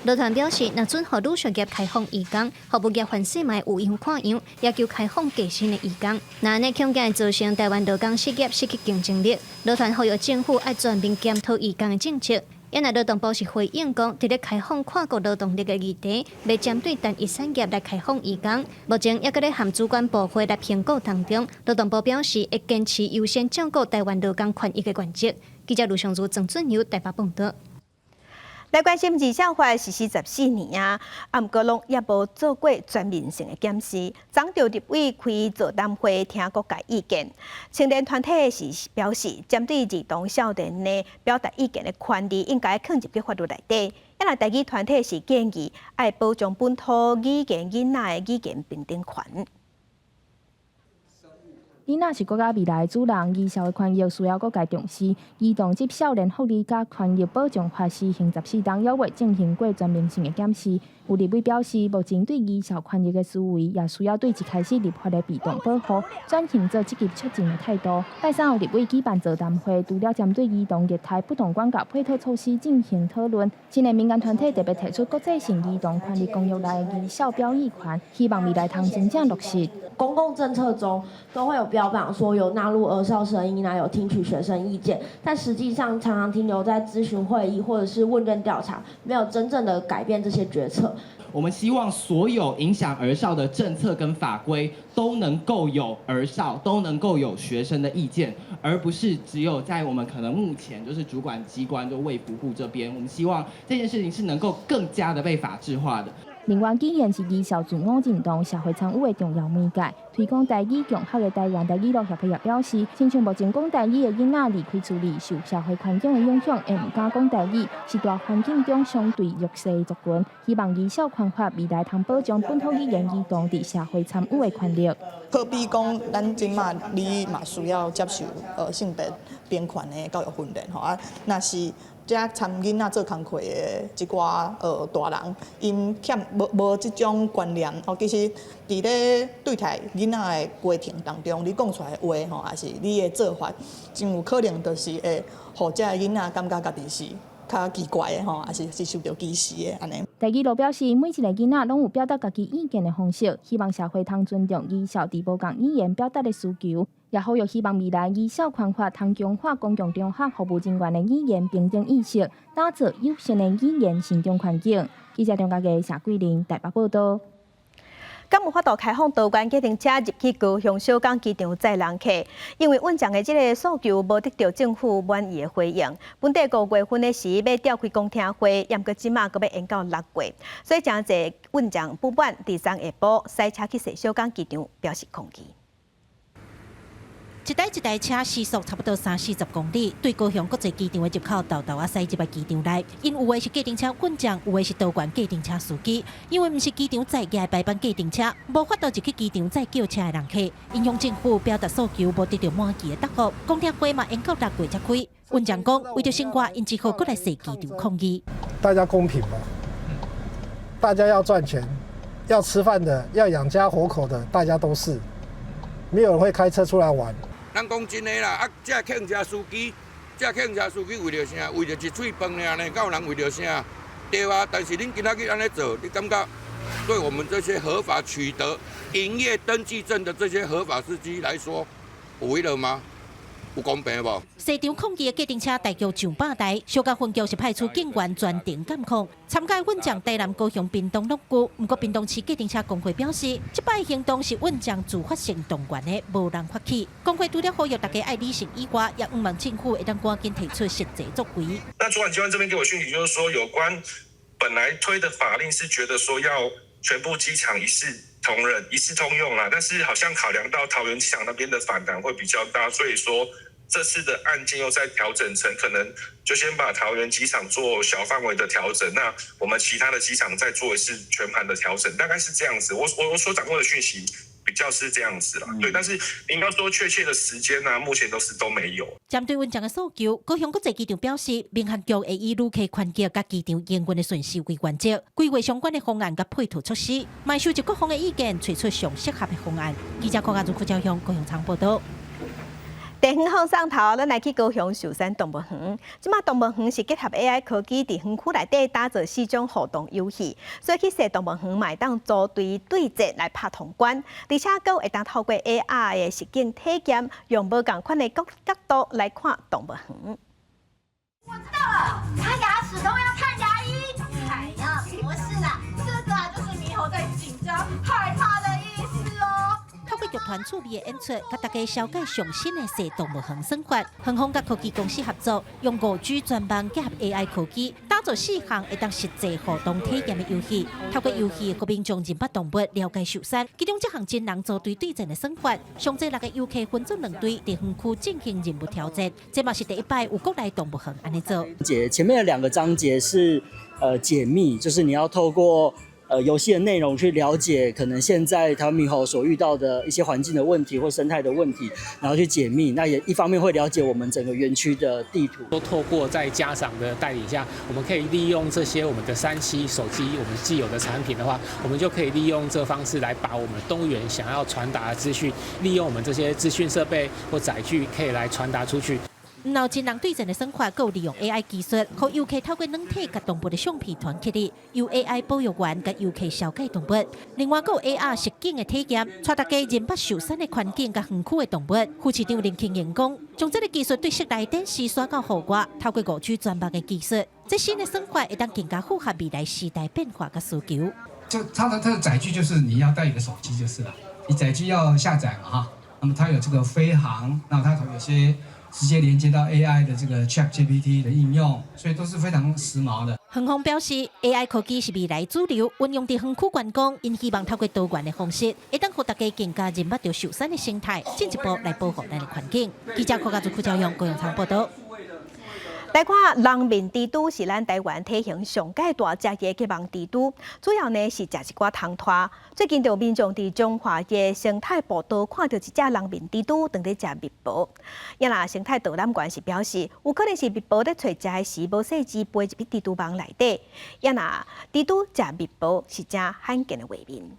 S23: 勞團表示，若准予旅宿業開放移工，服務業環勢嘛會有樣看樣，要求開放低薪的移工。若按呢恐驚會造成台灣勞工失業、失去競爭力。勞團呼籲政府愛全面檢討移工的政策。因為勞動部是回應講，佇咧開放跨國勞動力的議題，袂針對單一產業來開放移工。目前猶閣咧和主管部會來評估當中。勞動部表示，會堅持優先照顧台灣勞工權益的原則。記者盧尚如、鄭俊友台北報導。
S1: 來關心兒少法實施14年啊，啊，毋過攏猶無做過全面性的檢視。昨著立委開座談會聽各界意見，青年團體是表示，針對兒童少年的表達意見的權利，應該放入去法律內底。啊，若台語團體是建議愛保障本土語言囡仔的語言平等權。
S26: 囡仔是國家未來的主人，兒少的權益需要各界重視。兒童及少年福利佮權益保障法施行14冬，猶未進行過全面性的檢視。有立委表示，目前對兒少權益的思維，也需要對一開始立法的被動保護，轉型做積極促進的態度。拜三有立委舉辦座談會，除了針對兒童業態不同管教配套措施進行討論，青年民間團體特別提出國際性兒童權利公約內的兒少表意權，希望未來通真正落實。
S27: 公共政策中都會有
S3: 標榜說有納入兒少聲音啊，有聽取學生意見，但實際上常常停留在諮詢會議或者是問卷調查，沒有真正的改變這些決策。
S5: 我們希望所有影響兒少的政策跟法規都能夠有兒少，都能夠有學生的意見，而不是只有在我們可能目前就是主管機關就衛福部這邊。我們希望這件事情是能夠更加的被法制化的。
S26: 另外，語言是兒少自我認同、社會參與的重要媒介。推廣台語共學的台灣台語路協會也表示，親像目前講台語的囡仔離開厝裡，受社會環境的影響，會毋敢講台語，是大環境中相對弱勢的族群。希望兒少權法未來通保障本土語言兒童佇社會參與的權利。
S6: 好比講，咱這馬你嘛需要接受性別平權的教育訓練吼啊，若是這參囡仔做工課的這寡大人，𪜶欠無無這種觀念吼，其實佇咧對待囡仔的過程當中，你講出來的話吼，抑是你的做法，真有可能就是會予這个囡仔感覺家己是較奇怪的吼，抑是受著歧視的按呢。
S26: 台語路表示，每一个囡仔攏有表達家己意見的方式，希望社會通尊重兒少佇無仝語言表達的需求，也呼籲希望未來兒少權法通強化公共場合服務人員的語言平等意識，打造友善的語言成長環境。記者張家傑、謝桂玲台北報道。
S1: 敢有法度開放桃園計程車入去高雄小港機場載人客？因為運將的這个訴求無得著政府滿意的回應。本底五月份的時欲召開公聽會，毋過這馬閣欲延到六月，所以誠濟運將不滿，佇昨下晡駛車去小港機場表示抗議。
S4: 一台一台車時速差不多三四十公里，對高雄國際機場的入口沓沓仔駛入來機場內。𪜶有的是計程車運將，有的是桃園計程車司機。因為毋是機場載客的排班計程車，無法度入去機場載轎車的人客。𪜶向政府表達訴求，無得著滿意的答覆。公聽會嘛延到六月才開。運將講，為著生活，𪜶只好閣來踅機場抗議。
S7: 大家公平嘛？大家要賺錢，要吃飯的，要養家活口的，大家都是。沒有人會開車出來玩。
S10: 咱講真的啦，啊，這客運車司機，這客運車司機為著啥？為著一喙飯爾呢？敢有人為著啥？對啊，但是恁今仔日按呢做，你感覺對我們這些合法取得營業登記證的這些合法司機來說，有違了嗎？有公平無？
S4: 現場抗議的計程車大約上百台，小港分局是派出警員全程監控。參加運將台南、高雄、屏東攏有，毋過屏東市計程車工會表示，這擺行動是運將自發性動員的，無人發起。工會除了呼籲大家愛理性以外，也向望政府會當趕緊提出實際作為。
S12: 那主管機關這邊給我訊息，就是說有關本來推的法令是覺得說要全部機場一視同仁、一視通用啦，但是好像考量到桃園機場那邊的反彈會比較大，所以說這次的案件又再調整成可能就先把桃園機場做小範圍的調整，那我們其他的機場再做一次全盤的調整，大概是這樣子。我所掌握的訊息比較是這樣子啦，對。但是應該說確切的時間呢，目前都是都沒有。
S4: 針對運將的訴求，高雄國際機場表示，民航局會以旅客權益佮機場營運的順序為原則，規劃相關的方案佮配套措施，嘛收集各方的意見，揣出上適合的方案。記者郭家如、郭昭雄高雄場報道。
S1: 地方放送頭，咱來去高雄壽山動物園。這馬動物園是結合 AI 科技，佇園區內底打造四種互動遊戲，所以去踅動物園嘛會當組隊對戰來拍通關，而且閣會當透過 AR 的實境體驗，用無仝款的各角度來看動物園。
S13: 我知道了，他牙齒痛要看牙醫。哎呀，不是啦，這個啊就是獼猴在緊張、害怕的意思哦。
S4: 透過劇團趣味的演出，佮大家紹介上新的踅動物園算法。園方佮科技公司合作，用5G 專網結合 AI 科技，打造四項會當實際互動體驗的遊戲。透過遊戲，予民眾認捌動物，了解壽山。其中這項真人組隊對戰的算法，上濟六个遊客分做兩隊，佇園區進行任務挑戰。這嘛是第一擺有國內動物園按呢做。
S14: 節前面的兩個章節是解密，就是你要透過遊戲的內容去了解可能現在台灣獼猴所遇到的一些環境的問題或生態的問題，然後去解密。那也一方面會了解我們整個園區的地圖。
S27: 都透過在家長的帶領下，我們可以利用這些我們的3C 手機，我們既有的產品的話，我們就可以利用這個方式來把我們動物園想要傳達的資訊，利用我們這些資訊設備或載具，可以來傳達出去。
S11: 毋但人對戰的算法，閣有利用 AI 技術，予遊客透過軟體佮動物的相片傳起來，由 AI 保育員佮遊客紹介動物。另外，閣有 AR 實景的體驗，帶大家認捌壽山的環境佮園區的動物。副市長林慶英講，將這个技術對室內展示徙到戶外，透過5G 專網的技術，這新的算法會當更加符合未來時代變化佮需求。
S15: 就它的載具就是你要帶一個手機就是了，你載具要下載嘛哈，那麼它有這個飛航，那它有些直接連接到 AI 的這個 ChatGPT 的應用，所以都是非常時髦的。
S11: 園方表示，AI 科技是未來主流，運用佇園區觀光，𪜶希望透過多元的方式，會當予大家更加認捌著壽山的生態，進一步來保護咱的環境。記者柯家祖、柯昭勇、高永昌報道。
S1: 來看人面蜘蛛是咱台灣體型上蓋大隻的結網蜘蛛，主要呢是食一寡蟲豸。最近就有民眾佇彰化的生態步道看著一隻人面蜘蛛當咧食蜜婆。啊若生態導覽員是表示，有可能是蜜婆咧揣食的時無細緻飛入去蜘蛛網內底。啊若蜘蛛食蜜婆是誠罕見的畫面。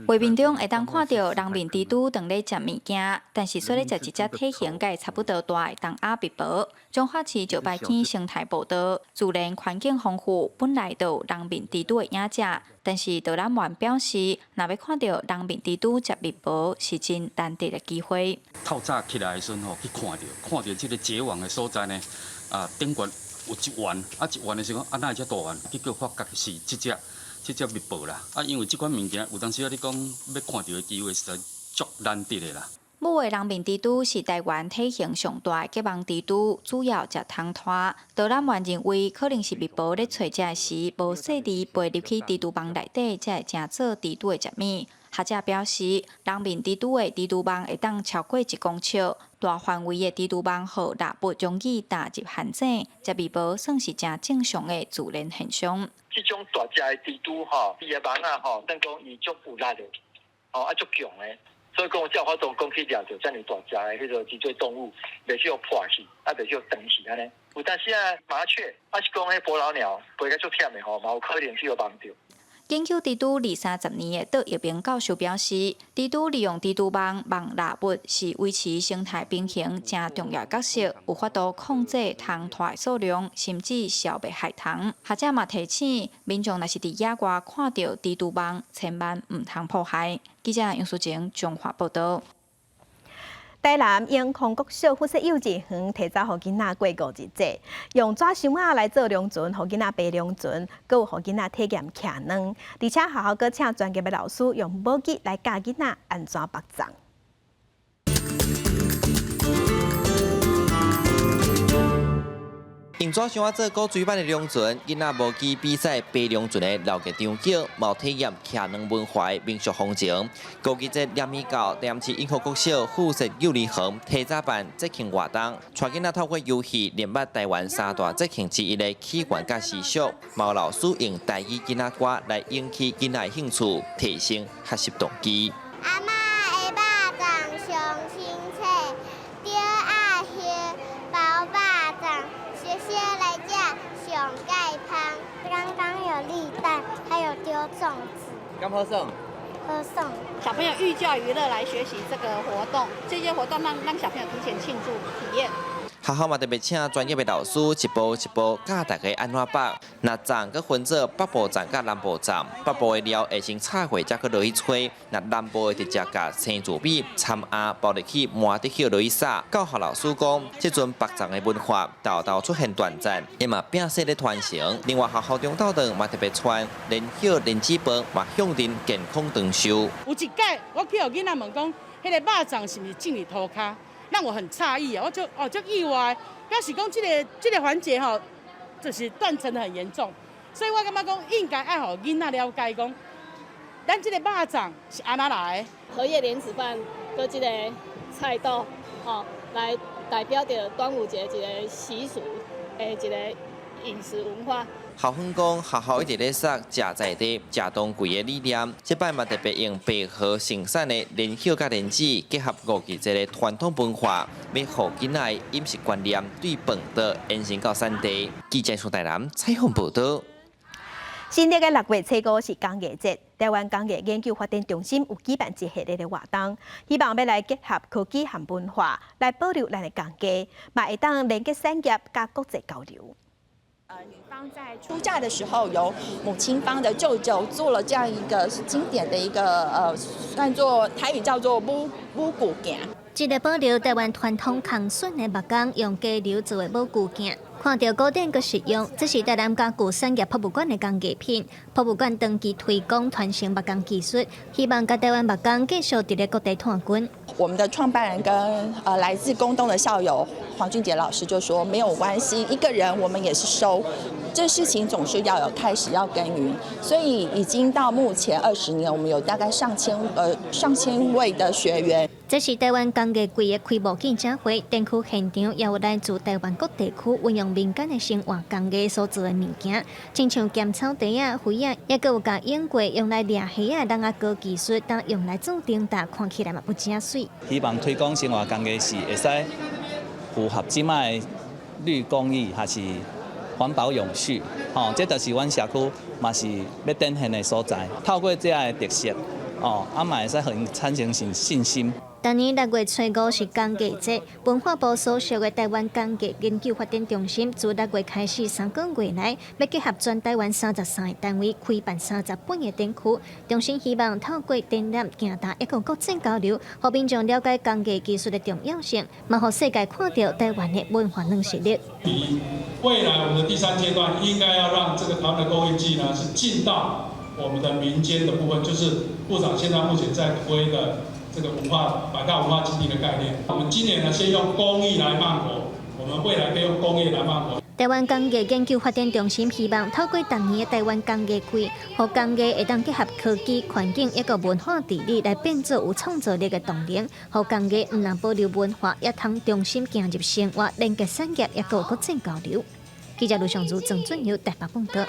S16: 畫面中會當看著人面蜘蛛當咧食物件，但是煞咧食一隻體型佮伊差不多大的桐仔蜜婆。彰化市石牌坑生態步道自然環境豐富，本來就有人面蜘蛛的影子，但是導覽員表示，若欲看著人面蜘蛛食蜜婆是真難得的機會。
S17: 透早起來的時陣吼，去看著，看著這个結網的所在呢，啊頂懸有一丸，啊一丸的時講，啊哪會遮大丸？結果發覺是這隻。這隻蜜婆啦，啊，因為這款物件有當時啊，你講欲看著的機會實在足難得的啦。
S16: 母的人面蜘蛛是台灣體型上大的結網蜘蛛，主要食蟲豸。導覽員認為，可能是蜜婆咧揣食時無細膩飛入去蜘蛛網內底，才會成做蜘蛛的食物。學者表示，人面蜘蛛的蜘蛛網會當超過1公尺，大範圍的蜘蛛網予獵物容易踏入陷阱，食蜜婆算是誠正常的自然現象。
S18: 這種大隻的蜘蛛吼，伊的網仔吼，等講伊足有力的，吼啊足強的，所以講才有法度講去掠著遮爾大隻的彼个脊椎動物，袂去予破去，啊袂去予斷去按呢。有當時啊麻雀，抑是講彼伯勞鳥飛甲足忝的吼，嘛有可能去予網著。
S16: 研究蜘蛛二三十年的杜益明教授表示，蜘蛛利用蜘蛛網網獵物是維持生態平衡誠重要的角色，有法度控制蟲豸的數量，甚至消滅害蟲。學者嘛提醒民眾，若是佇野外看著蜘蛛網，千萬毋通破壞。記者楊淑靜彰化報道。
S1: 台南永康國小附設幼稚園提早予囡仔過五日節，用紙箱仔來做龍船，予囡仔爬龍船，閣有予囡仔體驗徛卵，而且學校閣請專業的老師用武技來教囡仔按怎縛粽。
S19: 用紙箱仔做古錐版的龍船，囡仔模擬比賽爬龍船的鬧熱場景，嘛有體驗徛卵文化的民俗風情。五二節連绵到台南市永康國小附設幼兒園提早辦節慶活動，帶囡仔透過遊戲認捌台灣三大節慶之一的起源佮習俗，嘛有老師用台語囡仔歌來引起囡仔的興趣，提升學習動機。
S21: 阿嬤的肉粽上清脆，著仔葉包肉粽。謝謝來食上蓋芳。剛剛有立蛋，還有丟粽子。
S22: 敢好耍？
S21: 好耍。
S23: 小朋友寓教於樂來學習這個活動，這些活動讓小朋友提前慶祝體驗。
S19: 學校嘛特別請專業的老師一步一步教大家按怎縛。若粽閣分做北部粽佮南部粽，北部的料會先炒過，才閣落去炊；若南部的直接共生糯米、摻餡包入去麻的葉落去撒。教學老師講，這陣縛粽的文化沓沓出現斷層，伊嘛摒捨咧傳承。另外，學校中晝頓嘛特別傳蓮葉蓮子飯，嘛向恁健康長壽。
S24: 有一擺，我去予囡仔問講，彼个肉粽是毋是種佇塗跤？讓我很詫異啊！我就哦，足意外，表示講這个環節吼，就是斷層很嚴重，所以我感覺講應該愛予囡仔了解講，咱這个肉粽是按怎來的。
S25: 荷葉蓮子飯閣這个菜脯，吼，來代表著端午節一个習俗的一个飲食文化。
S19: 校方講，學校一直咧說食在地、食當歸的理念，這擺嘛特別用白河盛產的蓮葉佮蓮子，結合五二節的傳統文化，欲予囡仔的飲食觀念對飯桌延伸到產地。記者蘇台南採訪報道。
S1: 新曆的六月初五是工藝節，台灣工藝研究發展中心有舉辦一系列的活動，希望欲來結合科技和文化，來保留咱的工藝，嘛會當連結產業佮國際交流。
S2: 女方在出嫁的時候，由母親方的舅舅做了這樣一個經典的一個算做台語叫做母母具鏡。
S23: 這個保留台灣傳統空筍的木工，用雞柳做的母具鏡，看著古典閣實用，這是台南家具產業博物館的工藝品。博物館長期推廣傳承木工技術，希望共台灣木工繼續佇咧各地拓根。
S2: 我們的創辦人跟來自工東的校友黃俊傑老師就說：沒有關係，一個人我們也是收。這事情總是要有開始，要耕耘。所以已經到目前20年，我們有大概上千位的學員。
S23: 這是台灣工藝季的開幕記者會，展區現場也有來自台灣各地區運用民間的生活工藝所做的物件，親像鹹草袋仔、杯仔，抑閣有共用過用來掠蝦仔籠仔高技術，當用來做燈罩，看起來嘛不誠媠。
S3: 希望推廣生活工藝是會使符合這擺的綠工藝，還是環保永續，吼，這就是阮社區嘛是欲展現的所在。透過這个特色，哦，啊嘛會使予𪜶產生信心。
S23: 逐年六月初五是工藝節，文化部所屬的台灣工藝研究發展中心，自六月開始三個月內，欲結合全台灣33個單位開辦38個展區。中心希望透過展覽、行頭，以及國際交流，予民眾了解工藝技術的重要性，嘛予世界看著台灣的文化軟實力。
S5: 未來我們的第三階段應該要讓這個台灣的工藝技呢，是進到我們的民間的部分，就是部長現在目前在推的。這個文化百大文化基地的概念，我們今年呢先用工藝來慢活，我們未來可以用工業來慢活。
S23: 台灣工藝研究發展中心希望透過逐年的台灣工藝季，予工藝會當結合科技、環境以及文化治理，來變做有創造力的動能，予工藝毋但保留文化，也通重新進入生活，連結產業，抑閣有國際交流。記者盧尚如、鄭俊友台北報導。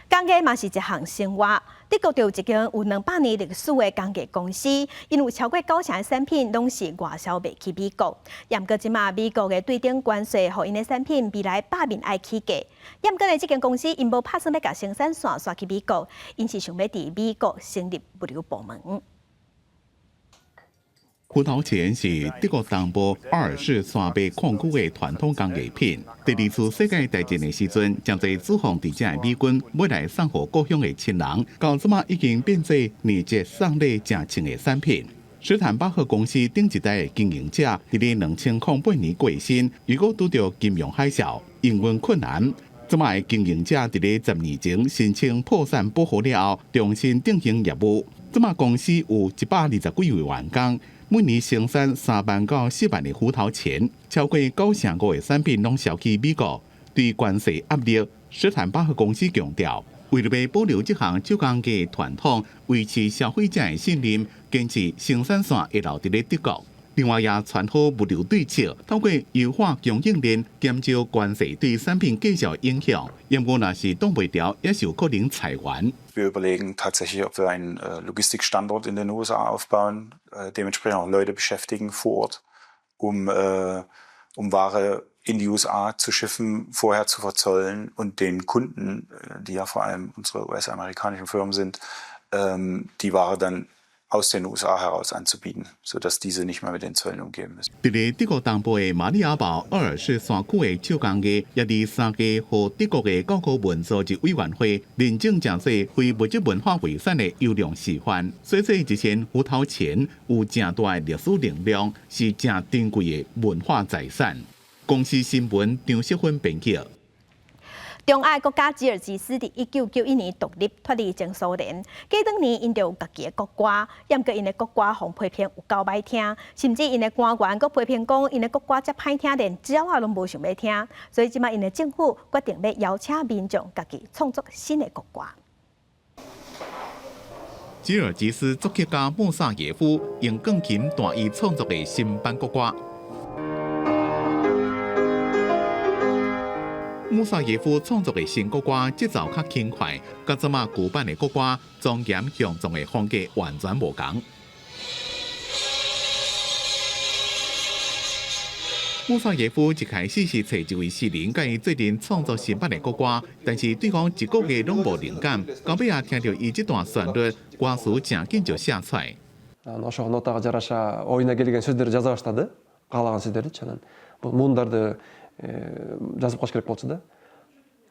S1: 工藝嘛是一項生活。德國就有一間有200年歷史的工藝公司，𪜶有超過九成的產品攏是外銷賣去美國。毋過這馬美國的對等關稅，予𪜶的產品未來罷免愛起價。毋過呢，這間公司𪜶無拍算欲共生產線徙去美國，𪜶是想欲佇美國成立物流部門。
S6: 胡桃鉗是德國東部阿爾士山脈礦區的傳統工藝品。第二次世界大戰的時陣，誠濟駐防佇遮的美軍買來送予故鄉的親人，到這馬已經變做年節送禮誠穿的產品。史坦巴赫公司頂一代的經營者，佇咧2008年過身，如果拄著金融海嘯，營運困難。這馬的經營者佇咧10年前申請破產保護了後，重新進行業務。這馬公司有120幾位員工。每年生產3萬到4萬的胡桃鉗，超過95%的產品攏銷去美國。對關稅壓力，史坦巴赫公司強調，為著欲保留這項手工藝傳統，維持消費者的信任，堅持生產線會留佇咧德國。另外，也傳好物流對策，透過優化供應鏈，減少關稅對產品價數影響。毋過，若是擋袂牢，也是有可能裁員。
S8: Wir überlegen tatsächlich, ob wir einen Logistikstandort in den USA aufbauen, dementsprechend auch Leute beschäftigen vor Ort, um Ware in die USA zu schiffen, vorher zu verzollen und den Kunden, die ja vor allem unsere US-amerikanischen Firmen sind, die Ware dann aus den USA heraus anzubieten, sodass diese nicht mehr mit den Zöllen umgehen müssen.
S6: 佇咧德國東部的馬里亞堡奧爾士山區的手工藝，也佇三月予德國的教科文組織委員會認證成做非物質文化遺產的優良示範。所以，這一千胡桃鉗有誠大的歷史能量，是誠珍貴的文化財產。公視新聞張淑芬編輯。
S1: 中亞國家吉爾吉斯佇1991年獨立脫離前蘇聯，過兩年𪜶就有家己的國歌，毋過𪜶的國歌予人批評有夠歹聽，甚至𪜶的官員閣批評講，𪜶的國歌遮歹聽，連鳥仔攏無想欲聽。所以這馬𪜶的政府決定欲邀請民眾家己創作新的國歌。
S6: 吉爾吉斯作曲家穆薩耶夫用鋼琴彈伊創作的新版國歌。穆薩耶夫創作的新國歌節奏較輕快，佮這馬舊版的國歌莊嚴雄壯的風格完全無仝。穆薩耶夫一開始是揣一位詩人，共伊做陣創作新版的國歌，但是對講一個月攏無靈感，到尾仔聽著伊這段旋律，歌詞誠緊就寫出來。
S7: Ошого нотага жараша оюна келген сөздөрдү жаза баштады, каалаган сөздөрдүчү. Анан бул муундарды жазып коюш керек болчу да.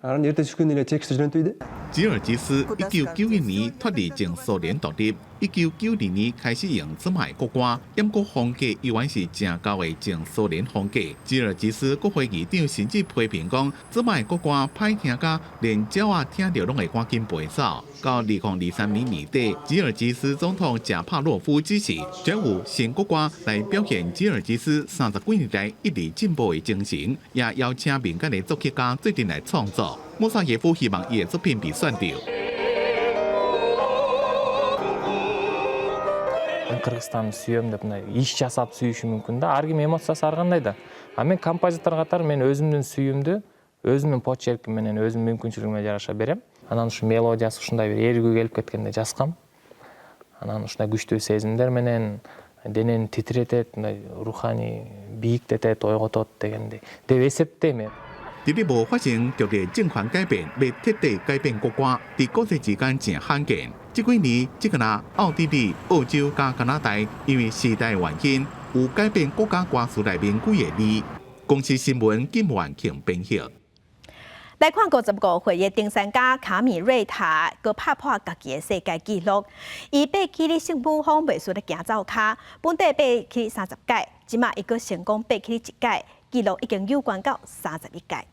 S7: Анан эртеси күнү эле текстти жөнөтүйдү.
S6: 吉爾吉斯1991年脫離前蘇聯獨立，1992年開始用這擺國歌，毋過風格依然是誠厚的前蘇聯風格。吉爾吉斯國會議長甚至批評講，這擺國歌歹聽甲連鳥仔聽著攏會趕緊飛走。到2023年年底，吉爾吉斯總統賈帕洛夫指示，將有新國歌來表現吉爾吉斯30幾年來一直進步的精神，也邀請民間的作曲家做陣來創作。穆薩耶夫希望伊的作品被選著。
S9: Кыргызстанды сүйөм деп мындай иш жасап сүйүшү мүмкүн да, ар ким эмоциясы ар кандай да. А мен композитор катары мен өзүмдүн сүйүүмдү өзүмдүн почерким менен, өзүмдүн мүмкүнчүлүгүмө жараша берем. Анан ушу мелодиясы ушундай бир эргүү келип кеткенде жазгам. Анан ушундай күчтүү сезимдер менен денени титиретет, мындай руханий бийиктетет, ойготот дегендей деп эсептейм эми.
S6: 佇咧無發生劇烈政權改變，欲徹底改變國歌，佇國際之間誠罕見。這幾年，這個若奧地利、澳洲佮加拿大，因為時代原因，有改變國家歌詞內面幾个字。公視新聞金萬慶編譯。
S1: 來看55歲的登山家卡米瑞塔，閣拍破家己的世界紀錄。伊爬起咧聖母峰袂輸咧行走跤，本底爬起30擺，這馬伊閣成功爬起一擺，紀錄已經有關到31擺。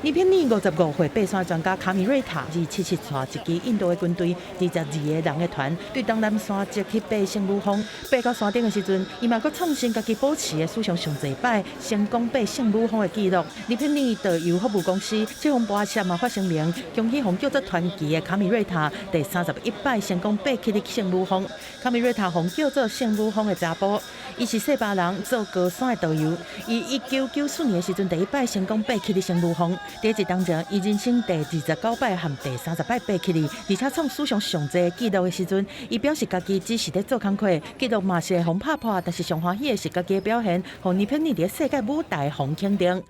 S10: 二片年55歲爬山專家卡米瑞塔，277帶一支印度的軍隊，22個人的團，對終南山脊去爬聖母峰。爬到山頂的時陣，伊嘛閣創新家己保持的史上上濟擺成功爬聖母峰的紀錄。二片年導遊服務公司這風波社嘛發聲明，恭喜予叫做傳奇的卡米瑞塔第31擺成功爬起聖母峰。卡米瑞塔予叫做聖母峰的查埔，伊是西巴人做高山的導遊。伊1994年的時陣第一擺成功爬起聖母峰。佇這當中，伊人生第29擺和第30擺爬起哩，而且創史上上濟紀錄的時陣，伊表示家己只是咧做工課，紀錄嘛是會予拍破，但是上歡喜的是家己的表現，予尼泊爾佇世界舞台予肯定。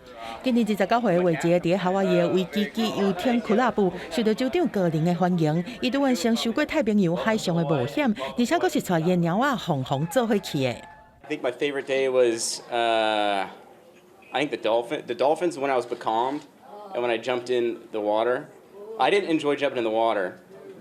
S10: 今年29歲的維傑佇夏威夷的威基基遊艇俱樂部受到州長個人的歡迎，伊拄完成收過太平洋海上的冒險，而且閣是帶伊的貓仔鳳凰做伙去的。
S12: I think my favorite day was, I think the dolphins when I was becalmed and when I jumped in the water. I didn't enjoy jumping in the water,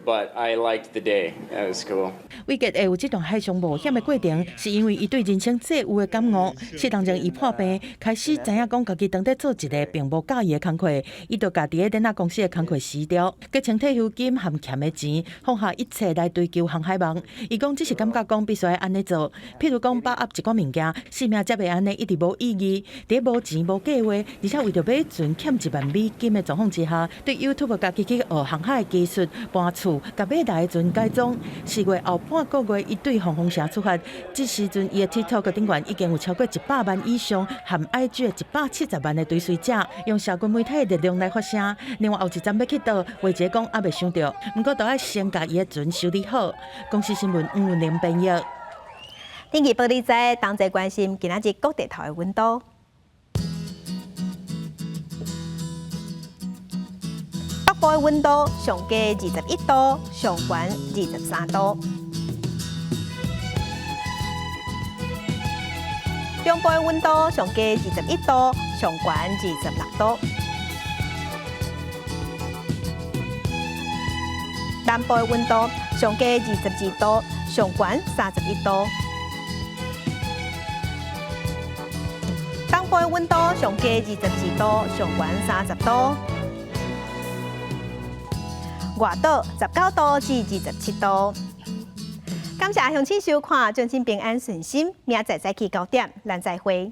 S12: but I liked the day. That was cool.
S10: 維傑會有這段海上冒險的過程，是因為伊對人生最有的感悟。四當前伊破病，開始知影講家己當咧做一个並無佮意的工課，伊就共佇咧電腦公司的工課辭掉，結清退休金和欠的錢，放下一切來追求航海夢。伊講只是感覺講必須愛按呢做，譬如講把握一寡物件，生命才袂按呢一直無意義。佇無錢無計劃，而且為著買船欠1萬美金的狀況之下，對 YouTube 家己去學航海的技術，搬厝，共買來的船改裝。4月後半個月，伊對黃風城出發。這時陣，伊的 TikTok 頂懸已經有超過100萬以上，和 IG 的170萬的追隨者，用社群媒體的力量來發聲。另外，後一站欲去佗，維傑講猶未想著，毋過都愛先共伊的船修理好。公視新聞黃文玲編譯。
S1: 天氣報你知，同齊關心今仔日各地頭的溫度。北部的溫度上低21度，上懸23度。中部的溫度上低21度，上懸26度。南部的溫度上低22度，上懸31度。東部的溫度上低22度，上懸30度。外島19度至27度。感謝鄉親收看，祝恁平安順心，明仔載早起9點，咱再會。